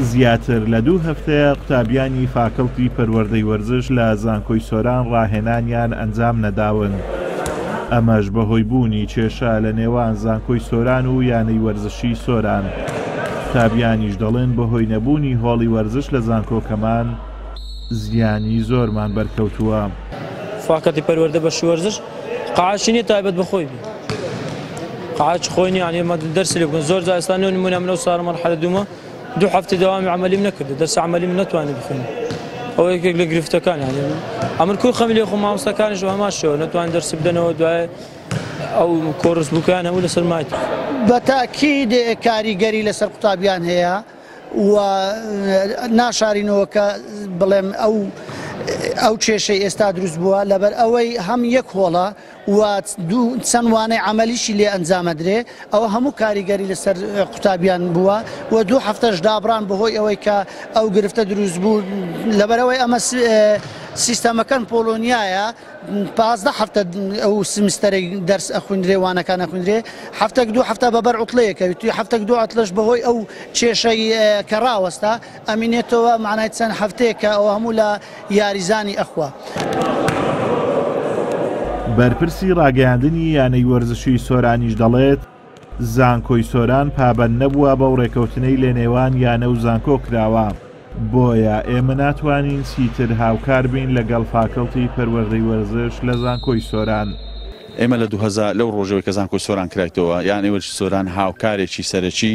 زیاتر لە دوو هەفتەیە قوتابیانی فاکڵتی پەروەردەی وەرزش لە زانکۆی سۆران ڕاهێنانیان ئەنجام نەداون، ئەمەش بەهۆی بوونی کێشە لە نێوان زانکۆی سۆران و یانەی وەرزشی سۆران. قوتابیانیش دەڵێن بەهۆی نەبوونی هۆڵی وەرزش لە زانکۆکەمان زیانی زۆرمان بەرکەوتووە. فاکەڵتی پەروەردە بەشی وەرزش قاعەشی نیە تایبەت بە خۆی بێ قاعەش خۆی نیە یانی ئێمە دەرسی لێ بکەن زۆر جار ئێستا نۆ نمونە من ئەو ساڵە مەرحەلە دوومە دوو هەفتە دەوامی عەمەلیم نەکردو دەرسی عەمەلیم نەتوانی بخوێنم ئەوە یەکێک لە گرفتەکان یانی ئەمن کوڕ خەمی لێ خۆم مامۆستاکانیش بە هەمان شێوە نەتوانین دەرسی بدەنەوە دوای ئەو کۆرس بووکەیان هەموو لەسەر مایت. بە تەئکید کاریگەری لەسەر قوتابیان هەیە و ناشارینەوە کە بڵێم ئەو ئەو کێشەی ئێستا دروست بووە لەبەر ئەوەی هەم یەک هۆڵە و دوو چەند وانەی عەمەلیشی لێ ئەنجامەدرێ ئەوە هەموو کاریگەری لەسەر قوتابیان بووە و دوو هەفتەش دابڕان بەهۆی ئەوەی کە ئەو گرفتە دروست بوو لەبەرئەوەی ئەمە سیستەمەکەن پۆلۆنیایە 15 هەفتە ئەو سمستەرەی دەرس ئەخوندرێ وانەکان ئەخوندرێ هەفتەک دوو هەفتە بەبەر عوتڵەیەکەویت توی هەفتەک دوو عەتڵەش بەهۆی ئەو کێشەی کە ڕاوەستا ئەمینێتەوە معنای چەند هەفتەیەکە ئەوە هەموو لە یاریزانی ئەخوا. بەرپرسی ڕاگەیاندنی یانەی وەرزشی سۆرانیش دەڵێت، زانکۆی سۆران پابەند نەبووە بەو ڕێکەوتنەی لەنێوان یانە و زانکۆ کراوە، بۆیە ئێمە ناتوانین چیتر هاوکار بین لەگەڵ فاکڵتی پەروەردەی وەرزش لە زانکۆی سۆران. ئێمە لە 2000 لەو ڕۆژەوەی کە زانکۆی سۆران کرایتەوە، یانەی وەرزشی سۆران هاوکارێکی سەرەکی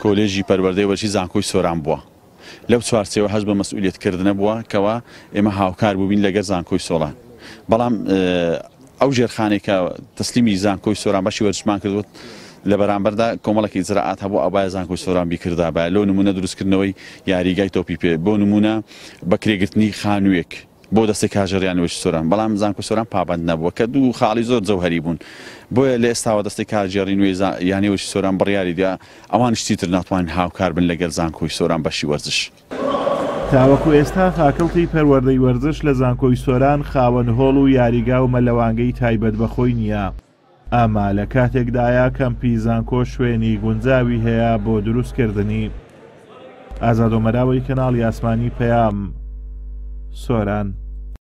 کۆلێژی پەروەردەی وەرزشی زانکۆی سۆران بووە. لەو چوارچێوە هەست بە مەسئولیەت کردنە بووە کەوا ئێمە هاوکار بووبین لەگەر زانکۆی سۆران بەڵام ئەو ژێرخانەی کە تەسلیمی زانکۆی سۆران بەشی وەرزشمان کردووە لە بەرامبەردا کۆمەڵێک ئیجرائات هەبوو ئەوبایە زانکۆی سۆران بیکردابایە لۆ نمونە دروستکردنەوەی یاریگای تۆپی پێ بۆ نمونە بەکرێگرتنی خانوویەک بۆ دەستەی کاژێریانی وەرزشی سۆران، بەڵام زانکۆی سۆران پابەند نەبووە کە دوو خاڵی زۆر جەوهەری بوون، بۆیە لە ئێستاوە دەستەی کارگێڕی نوێی یانەی وەرزشی سۆران بڕیاری دا ئەوانیش چیتر ناتوانن هاوکار بن لەگەل زانکۆی سۆران بەشی وەرزش. تاوەکو ئێستا فاکڵتی پەروەردەی وەرزش لە زانکۆی سۆران خاوەن هۆڵ و یاریگا و مەلەوانگەی تایبەت بە خۆی نییە، ئەمە لە کاتێکدایە کەمپی زانکۆ شوێنی گونجاوی هەیە بۆ دروستکردنی. ئازاد ئۆمەراوەی کەناڵی ئاسمانی پەیام، سۆران.